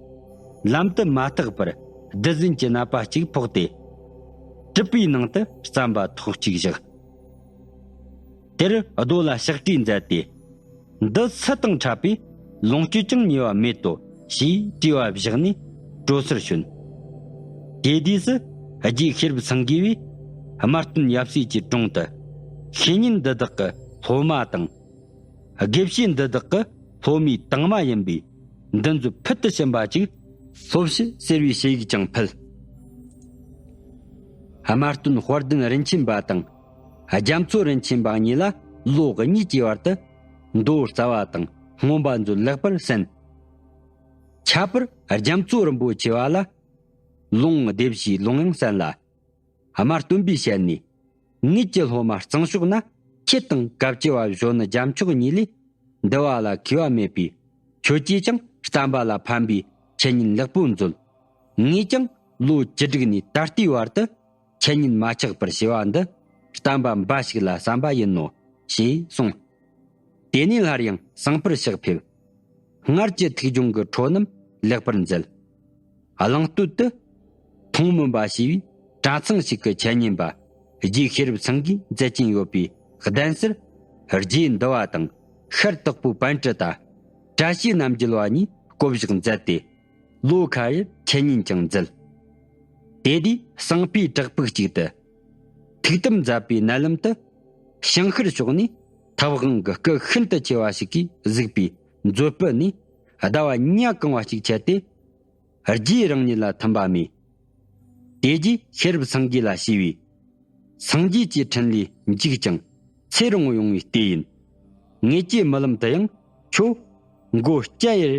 ལམ་དུ་མ་ཐག་པར་བདུད་བཞིན་གྱི་ནད་པ་གཅིག་ཕོག་སྟེ། གྲུབ་པའི་ནང་དུ་རྩམ་པ་ཐོག་གཅིག་བཞག་དེར་རྡོ་ལ་ཕྱག་བྲིས་མཛད་དེ། འདི་སུ་དང་འཕྲད་པས་ལོངས་སྤྱོད་ཀྱང་ཉེས་པ་མེད་དོ་ཞེས་དྲི་བ་བཞག་ནས་གྲོལ་སར་བྱོན། དེ་དུས་སུ་རྗེ་ཤེས་རབ་སེང་གེ་བས་དམར་སྟོན་ཡབ་སྲས་ཀྱི་དྲུང་དུ། བཤེས་གཉེན་འདི་དག་གི་སློབ་མ་དང་། དགེ་བཤེས་འདི་དག་གི་སློབ་མའི་དྭངས་མ་ཡིན་པས་འདི་ཚོ་ཕུལ་དུ་ཕྱིན་པ་ཅིག་སློབ་ཞུ་ཟེར་བའི་ཞུ་ཡིག་ཀྱང་ཕུལ། དམར་སྟོན་དཔལ་ལྡན་རིན་ཆེན་པ་དང་རྒྱ་མཚོ་རིན་ཆེན་པ་གཉིས་ལ་ལོ་གཉིས་ཀྱི་བར་དུ་མདོ་རྩ་བ་དང་མངོན་པ་མཛོད་ལེགས་པར་གསན། ཁྱད་པར་རྒྱ་མཚོ་རིན་པོ་ཆེ་བ་ལ་ལུང་སྡེ་བཞིའི་ལུང་ཡང་གསན་ལ། དམར་སྟོན་པའི་ཞལ་ནས། ངེད་ཀྱི་སློབ་མ་གཙང་ཕྱོགས་ན་ཁྱེད་དང་སྐབས་ཀྱི་བ་གཞོན་ནུ་རྒྱ་མཆོག་གཉིས་ལས་འདུལ་བ་ལ་མཁས་པ་མེད་པས། ཁྱོད་ཀྱིས་ཀྱང་བསྟན་པ་ལ་ཕན་པའི་འཆད་ཉན་ལེགས་པོ་མཛོད། ངས་ཀྱང་ལོ་བཅུ་དྲུག་ནས་ད་ལྟའི་བར་དུ་འཆད་ཉན་མ་ཆག་པར་བྱས་པ་འདི་ བསྟན་པ་འབའ་ཞིག་ལ་བསམ་པ་ཡིན་ནོ། ཞེས་གསུངས། དེ་ནས་སླར་ཡང་ཟངས་དཔར་ཕྱག་ཕེབས། སྔར་གྱི་ཐུགས་སྦྱོང་གི་འཕྲོ་རྣམས་ལེགས་པར་མཛད། གླེང་སྟོད་དུ་མཐོང་སྨོན་པ་ཞེས་པའི་གྲྭ་ཚང་ཞིག་གི་འཆད་ཉན་པ་རྗེ་ཤེས་རབ་སེང་གེས་མཛད་ཀྱིན་ཡོད་པའི་གདན་སར། རྗེ་འདི་བ་དང་ཤར་དྭགས་པོའི་པཎ་གྲུ་དང་། བཀྲ་ཤིས་རྣམ་རྒྱལ་བ་གཉིས་བསྐོ་བཞག་མཛད་དེ། ལོ་ཁ་ཡར་འཆད་ཉན་ཀྱང་མཛད། དེ་དུས་གསང་པའི་བྲག་ཕུག་ཅིག་ཏུ། ཐུགས་དམ་མཛད་པའི་མནལ་ལམ་དུ། ཞིང་ཤར་ཕྱོགས་ནས་ཐབ་དབང་གི་སྐུ་ཤིན་ཏུ་ཆེ་བ་ཞིག་གིས་གཟིགས་པའི་མཛོད་སྤུ་ནས་ཟླ་བ་ཉ་གང་བ་ཞིག་ཁྱེར་ཏེ། རྗེའི་རང་ཉིད་ལ་ཐིམ་པ་མེད། དེ་རྗེས་ཤེས་རབ་སེང་གེ་ལ་ཞུས་པས། སངས་རྒྱས་ཀྱི་ཕྲིན་ལས་འཇིག་ཅིང་ཚེ་རིང་པོ་ཡོང་བའི་ལྟས་ཡིན། ངེད་ཀྱི་རྨི་ལམ་དུ་ཡང་ཁྱོད་མགོ་སྐྱ་ཡེར་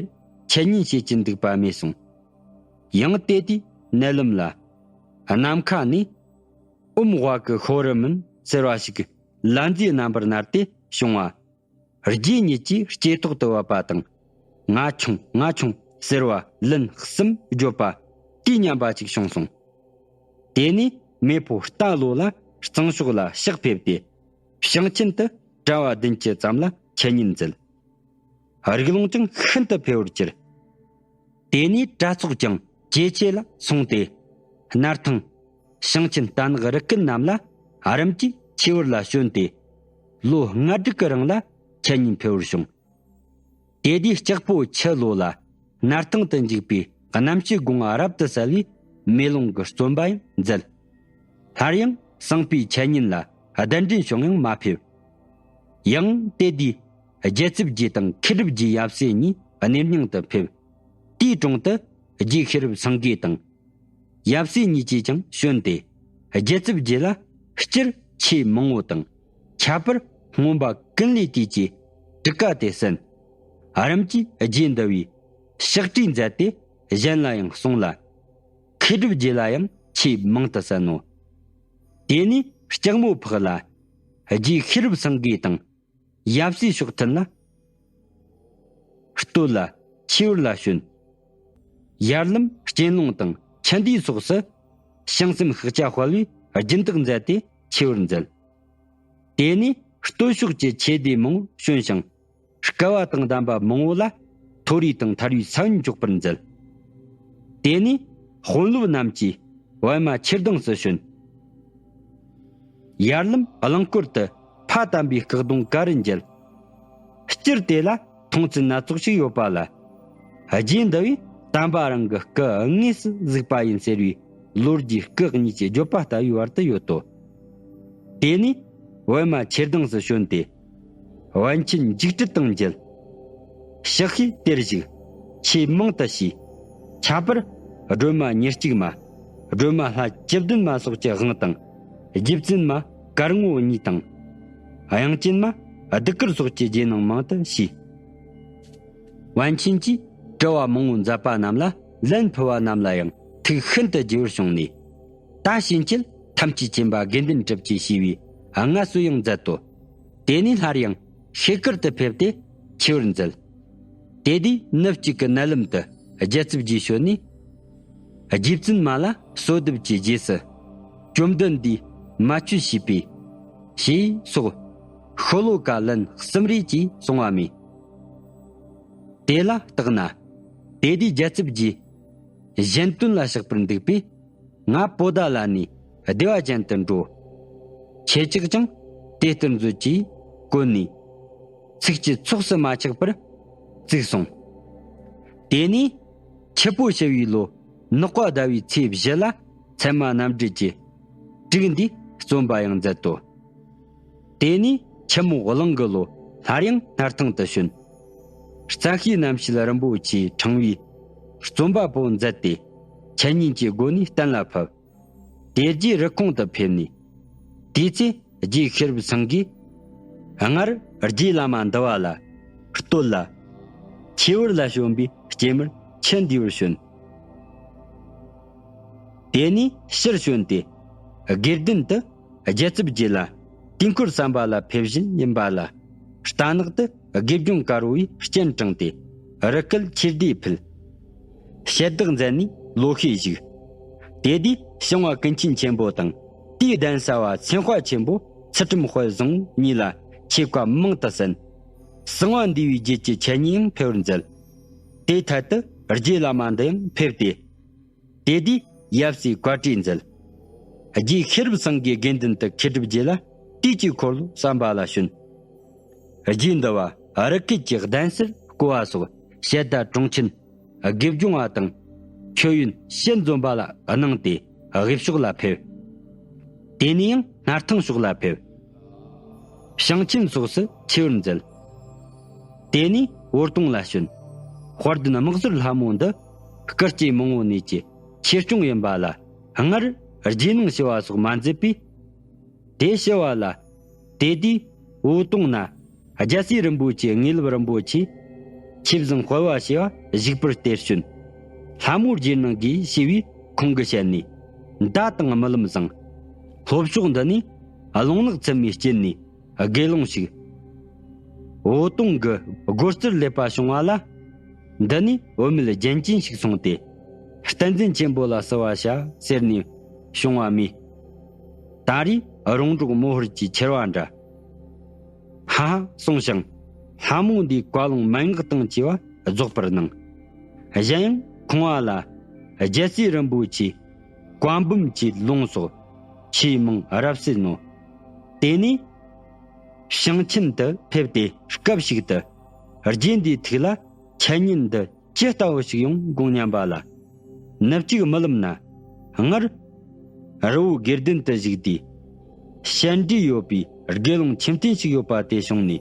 འཆད་ཉན་བྱེད་ཀྱི་འདུག་པ་སྨྲས་སོང་། ཡང་དེ་དུས་མནལ་ལམ་ལ་ནམ་མཁའ་ནས་ཨོཾ་ཝ་ཀི་ཤོ་རི་མུན་ཟེར་བ་ཞིག་ལ་མཛེས་རྣམ་པར་གནར་ཏེ་བྱུང་བ། རྗེ་ཉིད་ཀྱིས་སྐེ་ཐོག་ཏུ་བབས་པ་དང་། ང་ཆུང་ང་ཆུང་ཟེར་བ་ལན་གསུམ་བརྗོད་པ་དུས་མཉམ་པ་ཅིག་བྱུང་སོང་། དེ་ནས་མེ་ཕོ་རྟ་ལོ་ལ་གཙང་ཕྱོགས་ལ་ཕྱག་ཕེབས་ཏེ། ཞིང་ཆེན་དུ་གྲྭ་བ་བདུན་ཅུ་ཙམ་ལ་འཆད་ཉན་མཛད། རིགས་ལུང་ཀྱང་ཤིན་ཏུ་འཕེལ་བར་གྱུར། དེ་ནས་གྲྭ་ཚོགས་ཀྱང་ཇེ་ཆེ་ལ་སོང་སྟེ། སྣར་ཐང་། ཞིང་ཆེན་རྟ་ནག་རི་ཀན་རྣམས་ལ་ཨ་རམ་གྱིས་ཆོས་བར་ལ་བྱོན་ཏེ། ལོ་ལྔ་དྲུག་གི་རིང་ལ་འཆད་ཉན་འཕེལ་བར་བྱུང་། དེ་དུས་ལྕགས་ཕོ་ཆུ་ལོ་ལ་སྣར་ཐང་དུ་འཇུག་པའི་གནམ་སྐྱིད་དགུང་རབ་ཏུ་གསལ་བའི་མེ་ལོང་གི་རྩོམ་པ་ཡང་མཛད། སླར་ཡང་གསང་པའི་འཆད་ཉན་ལ་གདན་འདྲེན་བྱུང་ཡང་མ་ཕེབས། ཡང་དེ་དུས་རྒྱལ་ཚབ་རྗེ་དང་མཁས་གྲུབ་རྗེ་ཡབ་སྲས་གཉིས་གནས་རྙིང་དུ་ཕེབས། དེའི་དྲུང་དུ་རྗེ་ཤེས་རབ་སེང་གེ་དང་། ཡབ་སྲས་གཉིས་ཀྱིས་ཀྱང་བྱོན་ཏེ། རྒྱལ་ཚབ་རྗེ་ལ་སྤྱིར་ཆོས་མང་པོ་དང་། ཁྱད་པར་མངོན་པ་ཀུན་ལས་བཏུས་ཀྱི་དྲུག་ཀ་དེ་གསན། ཨ་རམ་གྱིས་རྗེ་འདི་བའི་ཕྱག་བྲིས་མཛད་དེ་གཞན་ལ་ཡང་གསུངས་ལ། མཁས་གྲུབ་རྗེ་ལ་ཡང་ཆོས་མང་དུ་གསན་ནོ། དེ་ནས་ལྕགས་མོ་ཕག་ལ་རྗེ་ཤེས་རབ་སེང་གེ་དང་། ཡབ་སྲས་ཕྱོགས་མཐུན་ལ། སྟོད་ལ་ཆོས་བར་ལ་བྱོན། ཡར་ལམ་གཅེན་ལུང་དང་ཁྱི་འདུས་སོགས་སུ་བྱང་སེམས་ཤཱཀྱ་དཔལ་བའི་སྦྱིན་བདག་མཛད་དེ་ཆོས་བར་མཛད། དེ་ནས་སྟོད་ཕྱོགས་ཀྱི་ཆོས་སྡེ་མང་པོ་བྱོན་ཞིང་། སྐལ་བ་དང་ལྡན་པ་མང་པོ་ལ་མཐོ་རིས་དང་ཐར་བའི་ས་བོན་འཇོག་པར་མཛད། དེ་ནས་དཔོན་སློབ་རྣམས་ཀྱིས་པད་མ་ཆོས་གདིང་སུ་བྱོན། ཡར་ལམ་རླངས་འཁོར་དུ་ཕ་དམ་པའི་སྐུ་གདུང་ག་རུ་མཇལ། སྤྱིར་དེ་ལ་མཐོང་ཚུལ་སྣ་ཚོགས་ཤིག་ཡོད་པ་ལ། རྗེ་འདི་བས་དམ་པ་རང་གི་སྐུ་དངོས་སུ་གཟིགས་པ་ཡིན་ཟེར་བའི་ལོ་རྒྱུས་སྐུ་གཉིས་ཀྱི་བརྗོད་པ་ལྟ་བུའི་བར་དུ་ཡོད་དོ། དེ་ནས་པད་མ་ཆོས་གདིང་སུ་བྱོན་ཏེ། པཎ་ཆེན་འཇིགས་བྲལ་དང་མཇལ། ཞག་ཤས་དེར་བཞུགས། ཆོས་མང་དུ་བྱས། ཁྱད་པར་སྒྲོལ་མ་ཉེར་གཅིག་མ། སྒྲོལ་མ་ལྷ་བཅུ་བདུན་མ་སོགས་ཀྱི་དབང་དང་། རྗེ་བཙུན་མ་དཀར་མོ་གཉིས་དང་། དབྱངས་ཅན་མ་གདུགས་དཀར་སོགས་ཀྱི་རྗེས་གནང་མང་དུ་བྱས། པཎ་ཆེན་གྱིས་གྲྭ་བ་མང་པོ་མཛད་པ་རྣམས་ལ་ལན་ཕུལ་བ་རྣམས་ལ་ཡང་ཐུགས་ཤིན་ཏུ་དགྱེས་པར་བྱུང་ནས། ད་ཕྱིན་ཆད་ཐམས་ཅད་མཁྱེན་པ་དགེ་འདུན་གྲུབ་ཀྱིས་ཞེས་པའི་མངའ་གསོལ་ཡང་མཛད་དོ། དེ་ནས་སླར་ཡང་ཤེལ་དཀར་དུ་ཕེབས་ཏེ་ཆོས་བར་མཛད། དེ་དུས་ནུབ་གཅིག་གི་མནལ་ལམ་དུ་རྒྱལ་ཚབ་རྗེ་བྱོན་ནས། རྗེ་བཙུན་མ་ལ་གསོལ་འདེབས་ཀྱི་རྗེས་སུ། བཅོམ་ལྡན་འདས་མ་བཅོས་བྱས་པའི། ཞེས་སོགས་ཤོ་ལོ་ཀ་ལན་གསུམ་རེ་གྱིས་གསུང་བ་མེད། དེ་ལ་བརྟགས་ན། དེ་དུས་རྒྱལ་ཚབ་རྗེ་གཞན་དོན་ལ་གཤེགས་པར་འདུག་པས། ང་པོ་ཏཱ་ལ་ནས་བདེ་བ་ཅན་དུ་འགྲོ། ཁྱེད་ཅག་ཀྱང་དེ་ལྟར་མཛོད་ཅེས་བཀོད་ནས། ཚིགས་ཀྱི་ཚོགས་སུ་མ་ཆགས་པར་བཙུགས་སོང་། དེ་ནས་ཁྱི་ཕོ་ཤི་བའི་ལོ་ནག་པ་ཟླ་བའི་ཚེས་བཞི་ལ་ཚད་མ་རྣམ་འགྲེལ་གྱི་དྲུག་འདིའི་རྩོམ་པ་ཡང་མཛད་དོ། དེ་ནས་ཁྱི་མོ་གླང་གི་ལོ་སླར་ཡང་སྣར་ཐང་དུ་བྱོན། རྩ་ཤེས་རྣམ་བཤད་རིན་པོ་ཆེའི་ཕྲེང་བའི་རྩོམ་པ་པོ་མཛད་དེ་འཆད་ཉན་གྱི་སྒོ་ནས་གཏན་ལ་ཕབ། དེ་རྗེས་རུ་ཁོང་དུ་ཕེབས་ནས། དེའི་ཚེ་རྗེ་ཤེས་རབ་སེང་གེས་སྔར་རྗེ་བླ་མ་འདི་བ་ལ་སྟོད་ལ་ཆོས་བར་ལ་བྱོན་པའི་སྐྱེས་མར་ཁྱི་འདུས་པར་བྱོན། དེ་ནས་ཕྱིར་བྱོན་ཏེ་དགེ་ལྡན་དུ་རྒྱལ་ཚབ་རྗེ་ལ་དུས་འཁོར་བསམ་པ་ལ་ཕེབས་བཞིན་ཡིན་པ་ལ། རྟ་ནག་ཏུ་དགེ་སྦྱོང་དཀར་པོ་ཡིས་སྤྱན་དྲངས་ཏེ་རི་སྐལ་ཆོས་སྡེ་ཕུལ། ཞལ་བདག་མཛད་ནས་ལོ་ཤས་བཞུགས། དེ་དུས་ཞིང་བ་ཀུན་མཁྱེན་ཆེན་པོ་དང་ དེའི་གདན་ས་བ་སེམས་དཔའ་ཆེན་པོ་ཚུལ་ཁྲིམས་དཔལ་བཟང་གཉིས་ལ་ཆོས་བཀའ་མང་དུ་གསན། གསང་བ་འདུས་པའི་རྒྱུད་ཀྱི་འཆད་ཉན་ཕེབས་པར་མཛད། དེའི་ཐད་དུ་རྗེ་བླ་མ་འདི་ཡང་ཕེབས་ཏེ། དེ་དུས་ཡབ་སྲས་བཀའ་དྲིན་མཛད། རྗེ་ཤེས་རབ་སེང་གེའི་དགེ་འདུན་དུ་མཁས་གྲུབ་རྗེ་ལ་དུས་ཀྱི་འཁོར་ལོ་གསན་པ་ལ་བྱོན། རྗེ་འདི་བ་རི་སྐེད་ཀྱི་གདན་སར་བསྐོ་བ་སོགས་བཤད་གྲྭ་དྲུང་ཆེན་དགེ་སྦྱོང་བ་དང་མཆོད་ཡོན་བཤད་འཛོམས་པ་ལ་གནང་སྟེ་དབུས་ཕྱོགས་ལ་ཕེབས། དེ་ནས་ཡང་སྣར་ཐང་ཕྱོགས་ལ་ཕེབས། ཞིང་ཆེན་སོགས་སུ་ཆོས་པར་མཛད། དེ་ནས་བོ་དོང་ལ་བྱོན། དཔལ་ལྡན་དམག་ཟོར་ལྷ་མོ་འདི་སྐུ་སྐྱེ་མང་བོ་ནས་ཀྱི་ཆོས་སྐྱོང་ཡིན་པ་ལ་སྔར་རྗེས་གནང་ཞུ་བ་སོགས་མ་མཛད་པས། དེ་ཞུ་བ་ལ་དེ་དུས་བོ་དོང་ན་རྒྱལ་སྲས་རིན་པོ་ཆེ་དངོས་ལུགས་རིན་པོ་ཆེ་ཆོས་བཟང་དཔལ་བ་ཞེས་པ་བཞུགས་པར་གཏེར་བྱོན། ལྷ་མོ་རྗེས་གནང་གིས་ཞུས་པས་ཁོང་གིས་བཤད་ནས་མདའ་དང་རྨི་ལམ་བཟང་། ལྷོ་ཕྱོགས་འདི་ནས་རླུང་ནག་མཚན་མོའི་དཀྱིལ་ནས་དགེ་སློང་ཞིག་བོ་དོང་གི་སྒོ་རྩར་སླེབས་པ་བྱུང་བ་ལ། འདི་ནས་བུད་མེད་རྒྱན་ཅན་ཞིག་སོང་སྟེ། བསྟན་འཛིན་ཆེན་པོ་ལ་བསུ་བ་བྱ་ཟེར་ནས་བྱུང་བ་མས། ད་རེས་རོང་འབྲོག་མོ་ཧོར་གྱི་ཆེར་བ་འདྲ། ཧ་ཧ་གསུངས་ཤིང་། ལྷ་མོ་འདིའི་བཀའ་ལུང་མན་ངག་དང་བཅས་པ་རྫོགས་པར་གནང་། གཞན་ཡང་ཁོང་བ་ལ་རྒྱལ་སྲས་རིན་པོ་ཆེའི་བཀའ་འབུམ་གྱི་ལུང་སོགས་ཆེས་མང་རབ་གསལ་ནོ། དེ་ནས་ཞིང་ཆེན་དུ་ཕེབས་ཏེ་སྐབས་ཤིག་ཏུ་རྗེ་འདིའི་ཐུགས་ལ་འཆད་ཉན་འདི་ཇི་ལྟ་བུ་ཞིག་ཡོང་དགོངས་སྙམ་པ་ལ། ནུབ་གཅིག་རྨི་ལམ་ན་སྔར་རི་བོ་དགེ་ལྡན་དུ་བཞུགས་དུས་ཞལ་འདྲིས་ཡོད་པའི་དགེ་སློང་ཁྱིམ་རྟེན་ཞིག་ཡོད་པ་དེ་བྱུང་ནས།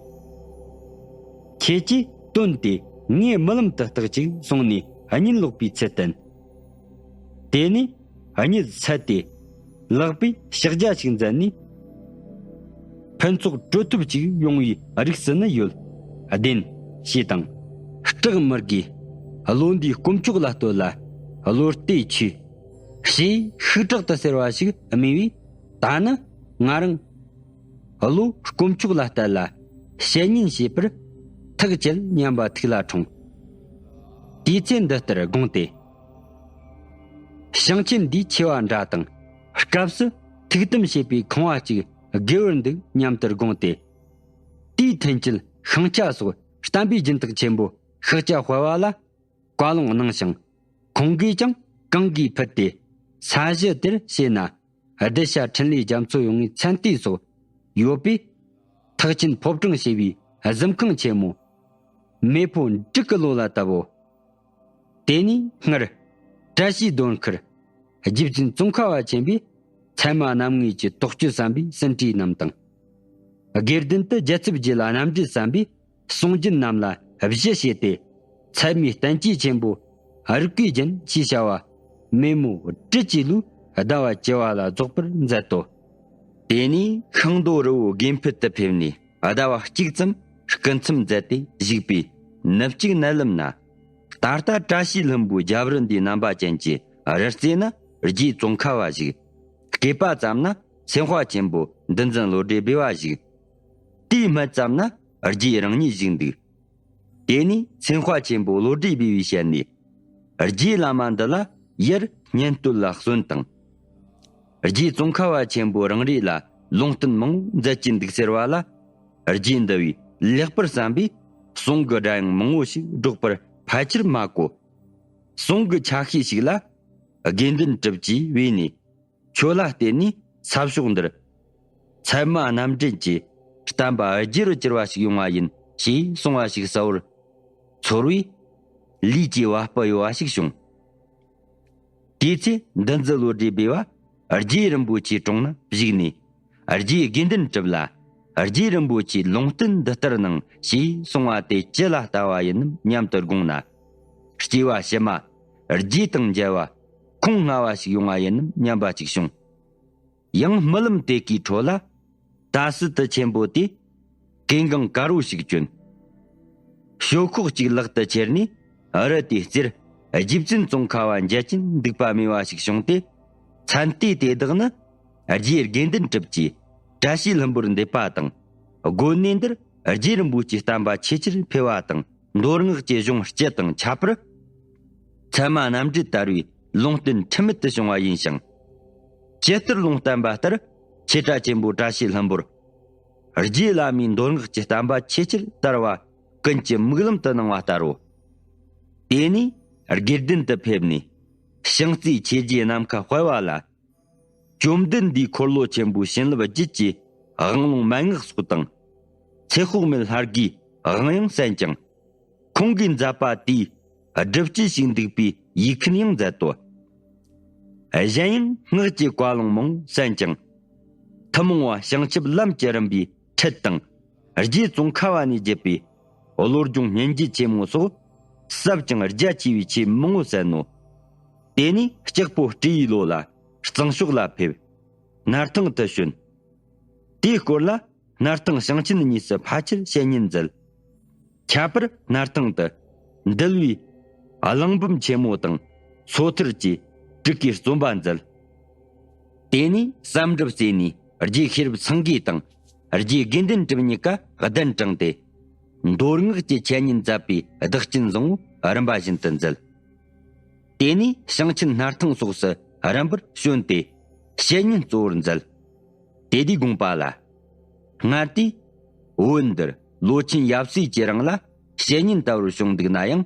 ཁྱེད་ཀྱིས་དོན་དེ་ངའི་རྨི་ལམ་དུ་བརྟག་ཅིག་གསུངས་ནས་གཉིད་ལོག་པའི་ཚུལ་བསྟན། དེ་ནས་གཉིད་སད་དེ་ལག་པས་ཕྱག་རྒྱ་ཞིག་མཛད་ནས། ཕུན་ཚོགས་གྲོལ་ཐུབ་ཅིག་ཡོང་བའི་རིགས་སུ་ནི་ཡོད། བདེན། ཞེས་དང་། སྐྲག་མི་དགོས། བློ་འདིའི་དཀོན་མཆོག་ལ་བསྟོད་ལ་བློ་གཏད་ཆོས། ཞེས་ཤུགས་དྲག་ཏུ་ཟེར་བ་ཞིག་སྨྲས་པས། ད་ནི་ང་རང་བློ་དཀོན་མཆོག་ལ་གཏད་ལ་བཤད་ཉན་བྱེད་པར་ཐག་བཅད་སྙམ་པ་ཐུགས་ལ་འཁྲུངས། དེའི་ཚེ་འདི་ལྟར་དགོངས་ཏེ། ཞིང་ཆེན་འདིའི་ཆེ་བ་འདྲ་དང་སྐབས་སུ་ཐུགས་དམ་བྱེད་པའི་ཁང་བ་ཅིག་དགོས་པར་འདུག་སྙམ་དུ་དགོངས་ཏེ། དེའི་མཐུན་རྐྱེན་ཤིང་ཆ་སོགས་བསྟན་པའི་སྦྱིན་བདག་ཆེན་པོ་ཤཱཀྱ་དཔལ་བ་ལ་བཀའ་ལུང་གནང་ཞིང་། ཁོང་གིས་ཀྱང་གང་གིས་ཕུལ་ཏེ་ས་གཞི་དེར་བྱས་ན་གདུལ་བྱ་འཕྲིན་ལས་རྒྱ་མཚོ་ཡོང་བའི་མཚན་ལྟས་སོགས་ཡོད་པས། ཐེག་ཆེན་ཕོ་བྲང་ཞེས་པའི་གཟིམ་ཁང་ཆེན་མོ་མེ་ཕོ་འབྲུག་གི་ལོ་ལ་བཏབ་བོ། དེ་ནས་སྔར་བཀྲ་ཤིས་སྡོང་མཁར་རྗེ་བཙུན་ཙོང་ཁ་པ་ཆེན་པོས་ཚད་མ་རྣམ་ངེས་ཀྱི་དོགས་གཅོད་བསམ་པའི་ཟིན་བྲིས་རྣམས་དང་། དགེ་ལྡན་དུ་རྒྱལ་ཚབ་རྗེ་ལ་རྣམ་འགྲེལ་བསམ་པའི་གསུང་རྒྱུན་རྣམས་ལ་གཞི་བྱས་ཏེ། ཚད་མའི་བསྟན་བཅོས་ཆེན་པོ་རིགས་པའི་རྒྱན་ཞེས་བྱ་བ་མེ་མོ་སྦྲུལ་གྱི་ལོའི་ཟླ་བ་བཅུ་བ་ལ་རྫོགས་པར་མཛད་དོ། དེ་ནས་ཤིང་རྡོ་རི་བོ་དགེ་འཕེལ་དུ་ཕེབས་ནས་ཟླ་བ་གཅིག་ཙམ་སྐུ་མཚམས་མཛད་དེ་བཞུགས་པའི་ནུབ་གཅིག་མནལ་ལམ་ན། ད་ལྟ་བཀྲ་ཤིས་ལྷུན་པོའི་རྒྱབ་རི་འདིའི་རྣམ་པ་ཅན་གྱི་རི་རྩེ་ན་རྗེ་ཙོང་ཁ་པ་བཞུགས། སྐེད་པ་ཙམ་ན་སེམས་དཔའ་ཆེན་པོ་འདུལ་འཛིན་བློ་གྲོས་སྦས་པ་བཞུགས། དེའི་སྨད་ཙམ་ན་རྗེ་རང་ཉིད་བཞུགས་འདུག། དེ་ནས་སེམས་དཔའ་ཆེན་པོ་བློ་གྲོས་སྦས་པའི་ཞལ་ནས། རྗེ་བླ་མ་འདི་ལ་ཡར་སྙན་བསྟོད་ལ་གསོན་དང་། རྗེ་ཙོང་ཁ་པ་ཆེན་པོ་རང་རེ་ལ་ལུང་བསྟན་མང་པོ་མཛད་ཀྱིན་འདུག་ཟེར་བ་ལ། རྗེ་འདི་བས་ལེགས་པར་བསམ་པས་གསུང་གི་སྒྲ་དབྱངས་མང་བོ་ཞིག་སྒྲོག་པར་ཕལ་ཆེར་མ་གོ། གསུང་གི་ཆ་ཤས་ཤིག་ལ་དགེ་འདུན་གྲུབ་ཀྱིས་བོས་ནས། ཁྱོད་ལ་བརྟེན་ནས་ས་ཕྱོགས་འདིར་ཚད་མ་རྣམ་འདྲེན་གྱི་བསྟན་པ་རྒྱས་རུ་གྱུར་བ་ཞིག་ཡོང་བ་ཡིན་ཞེས་གསུང་བ་ཞིག་གསལ་བོར་ཚོར་བས། ལུས་ཀྱི་བ་སྤུ་གཡོ་བ་ཞིག་བྱུང་། དེའི་ཚེ་འདུལ་འཛིན་བློ་གྲོས་སྦས་པ་རྗེ་རིན་པོ་ཆེའི་དྲུང་ན་བཞུགས་ནས། རྗེ་དགེ་འདུན་གྲུབ་ལ་རྗེ་རིན་པོ་ཆེའི་ལུང་བསྟན་འདི་ལྟར་གནང་ཞེས་གསུང་བ་དེ་ཅི་ལ་ལྟ་བ་ཡིན་ནམ་སྙམ་དུ་དགོངས་ན། སྐྱེ་བ་ཕྱི་མ་རྗེ་དང་མཇལ་བ་ཁོང་སྔ་བ་ཞིག་ཡོང་བ་ཡིན་ནམ་སྙམ་པ་ཅིག་བྱུང་། ཡང་རྨི་ལམ་དེ་གའི་ཁྲོད་ལ་ད་སི་ཏི་ཆེན་པོ་དེ་གོས་གང་དཀར་བོ་ཞིག་གྱོན། ཞོ་ཁོག་ཅིག་ལག་ཏུ་ཁྱེར་ནས་རི་དེའི་རྩེར་རྗེ་བཙུན་ཙོང་ཁ་པ་མཇལ་གྱིན་འདུག་པ་སྨྲས་པ་ཞིག་བྱུང་སྟེ། མཚན་ལྟས་དེ་དག་ནི་རྗེ་དགེ་འདུན་གྲུབ་ཀྱིས་བཀྲ་ཤིས་ལྷུན་པོར་འདེབས་པ་དང་། དགོན་གནས་འདིར་རྗེ་རིན་པོ་ཆེའི་བསྟན་པ་ཆེས་ཆེར་འཕེལ་བ་དང་མདོ་སྔགས་ཀྱི་གཞུང་སྤྱི་དང་ཁྱད་པར་ཚད་མ་རྣམ་འགྲེལ་ལྟར་བའི་ལུང་བསྟན་འཁྲུལ་མེད་དུ་བྱུང་བ་ཡིན་ཞིང་། ཇི་ལྟར་ལུང་བསྟན་པ་ལྟར། ཆོས་གྲྭ་ཆེན་པོ་བཀྲ་ཤིས་ལྷུན་པོར། རྗེ་བླ་མའི་མདོ་སྔགས་ཀྱི་བསྟན་པ་ཆེས་ཆེར་དར་བ་ཀུན་གྱི་མིག་ལམ་དུ་སྣང་བ་ལྟར་རོ། དེ་ནས་དགེ་ལྡན་དུ་ཕེབས་ནས། ཤིང་རྩེའི་ཆོས་རྗེ་ནམ་མཁའ་དཔལ་བ་ལ། བཅོམ་ལྡན་འདས་འཁོར་ལོ་ཆེན་པོའི་བྱིན་རླབས་རྒྱུད་ཀྱི་དབང་ལུང་མན་ངག་སོགས་དང་། ཚེ་དཔག་མེད་ལྷ་དགུའི་དབང་ཡང་གསན་ཅིང་། ཁོང་གིས་མཛད་པ་དེའི་སྒྲུབ་བྱེད་ཞིག་འདུག་པའི་ཡིག་མཁན་ཡང་མཛད་དོ། གཞན་ཡང་སྔགས་ཀྱི་བཀའ་ལུང་མང་གསན་ཅིང་། ཐུན་མོང་བ་བྱང་ཆུབ་ལམ་གྱི་རིམ་པའི་ཁྲིད་དང་། རྗེ་ཙོང་ཁ་བ་ནས་བརྒྱུད་པའི་བློ་སྦྱོང་སྙིང་རྗེ་ཆེན་མོ་སོགས་ཟབ་ཅིང་རྒྱ་ཆེ་བའི་ཆོས་མང་པོ་གསན་ནོ། དེ་ནས་ལྕགས་ཕོ་སྤྲེའུའི་ལོ་ལ་གཙང་ཕྱོགས་ལ་ཕེབས། སྣར་ཐང་དུ་བྱོན། དེའི་སྐོར་ལ་སྣར་ཐང་ཞིང་ཆེན་གཉིས་སུ་ཕལ་ཆེར་བཤེས་གཉེན་མཛད། ཁྱད་པར་སྣར་ཐང་དུ་འདུལ་བའི་གླིང་འབུམ་ཆེན་མོ་དང་སོ་ཐར་གྱི་སྤྲུལ་སྐུའི་རྩོམ་པ་མཛད། དེ་ནས་བསམ་གྲུབ་རྩེ་ནས་རྗེ་ཤེས་རབ་སེང་གེ་དང་རྗེ་དགེ་འདུན་གྲུབ་གཉིས་ཀ་གདན་དྲངས་ཏེ། མདོ་སྔགས་ཀྱི་འཆད་ཉན་མཛད་པའི་བདག་རྐྱེན་བཟང་པོ་རིམ་པ་བཞིན་དུ་མཛད། དེ་ནས་ཞིང་ཆེན་སྣར་ཐང་སོགས་སུ་རིམ་པར་བྱོན་ཏེ་བཤེས་གཉེན་གཙོ་བོར་མཛད། དེ་དུས་དགོངས་པ་ལ། སྔར་དུས་བོད་འདིར་ལོ་ཆེན་ཡབ་སྲས་ཀྱི་རིང་ལ་བཤེས་གཉེན་ལྟ་བུར་བྱུང་འདུག་ན་ཡང་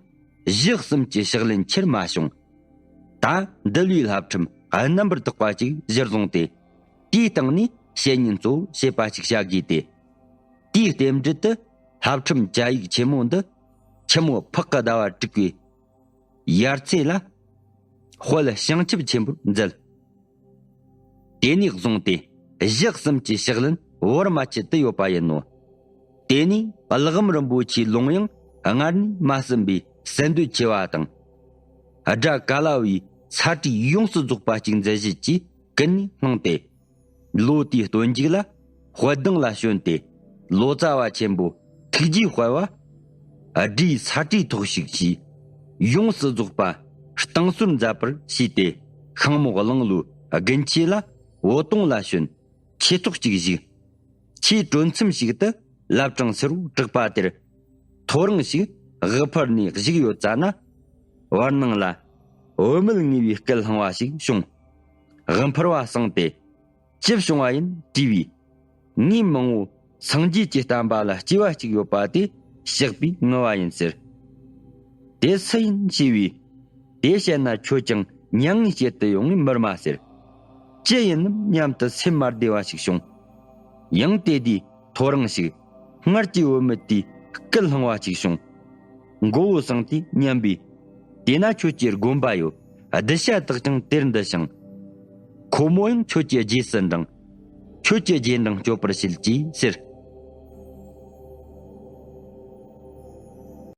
གཞི་གསུམ་གྱི་ཕྱག་ལེན་ཆེར་མ་བྱུང་། ད་འདུལ་བའི་བསླབ་ཁྲིམས་རྣམ་པར་དག་པ་ཅིག་གཞིར་བཟུང་སྟེ། དེའི་སྟེང་ནས་བཤེས་གཉེན་གཙོ་བོ་བྱེད་པ་ཅིག་བྱ་དགོས་ཏེ། དེའི་རྟེན་འབྲེལ་དུ་བསླབ་ཁྲིམས་བཅའ་ཡིག་ཆེན་མོ་འདི་ཆུ་མོ་ཕག་གི་ཟླ་བ་དྲུག་པའི་ཡར་ཚེས་ལ་དཔལ་བྱང་ཆུབ་ཆེན་པོར་མཛད། དེ་ནས་བཟུང་སྟེ་གཞི་གསུམ་གྱི་ཕྱག་ལེན་བར་མ་ཆད་དུ་ཡོད་པ་ཡིན་ནོ། དེ་ནས་གླེགས་བམ་རིན་པོ་ཆེའི་ལུང་ཡང་སྔར་ནས་མ་ཟིན་པའི་གསན་དོད་ཆེ་བ་དང་། དགྲ་ཀ་ལ་བའི་ཚ་དྲོད་ཡོངས་སུ་རྫོགས་པ་ཅིག་མཛད་བཞེད་ཀྱིས་ཀུན་ནས་བསླངས་ཏེ། ལོ་དེའི་སྟོན་མཇུག་ལ་དཔལ་ལྡང་ལ་བྱོན་ཏེ། ལོ་ཙཱ་བ་ཆེན་པོ་ཐུགས་རྗེའི་དཔལ་བ་སྒྲའི་ཚ་དྲོད་ཐོགས་ཤིག་ཅེས་ཡོངས་སུ་རྫོགས་པ་གཏང་སྲོལ་མཛད་པར་བྱས་ཏེ། ཤིང་མོ་གླང་ལོའི་དགུན་ཆོས་ལ་བོད་སྟོང་ལ་བྱོན། ཆོས་ཐོག་ཅིག་བཞུགས། ཆོས་གྲོལ་མཚམས་ཤིག་ཏུ་བླ་བྲང་ཟུར་བྲག་པ་དེར་ཐོ་རངས་ཤིག་དབུ་ཕར་ནས་བཞུགས་ཡོད་ཙ་ན། བར་སྣང་ལ་བུད་མེད་ངུས་པའི་སྐད་ལྷང་བ་ཞིག་བྱུང་། དབུ་ཕར་བ་སངས་ཏེ། ཅི་བྱུང་བ་ཡིན་དྲིས་པས། ངའི་མིང་བོ་སངས་རྒྱས་ཀྱི་བསྟན་པ་ལ་སྐྱེ་བ་གཅིག་ཡོད་པ་དེ་གཤེགས་པའི་ངུ་བ་ཡིན་ཟེར། དེ་སུ་ཡིན་ཞེས་པས། དེ་བཤད་ན་ཁྱོད་ཀྱང་མྱ་ངན་བྱེད་དུ་ཡོང་ངས་མི་སྨྲ་ཟེར། ཅི་ཡིན་ནམ་སྙམ་དུ་སེམས་མ་བདེ་བ་ཞིག་བྱུང་། ཡང་དེ་དུས་ཐོ་རངས་ཤིག་སྔར་གྱི་བུད་མེད་དེའི་སྐད་ལྷང་བ་ཅིག་བྱུང་། མགོ་བོ་བཟུང་སྟེ་སྙམ་པས། དེ་ན་ཁྱོད་ཀྱི་དགོན་པ་ཡོད། གདུལ་བྱ་དག་ཀྱང་དེར་འདུ་ཞིང་། ཁོ་མོ་ཡང་ཁྱོད་ཀྱི་རྗེས་སུ་འབྲང་། ཁྱོད་ཀྱི་རྗེས་འབྲང་སྐྱོབ་པར་བྱེད་ཅེས་ཟེར།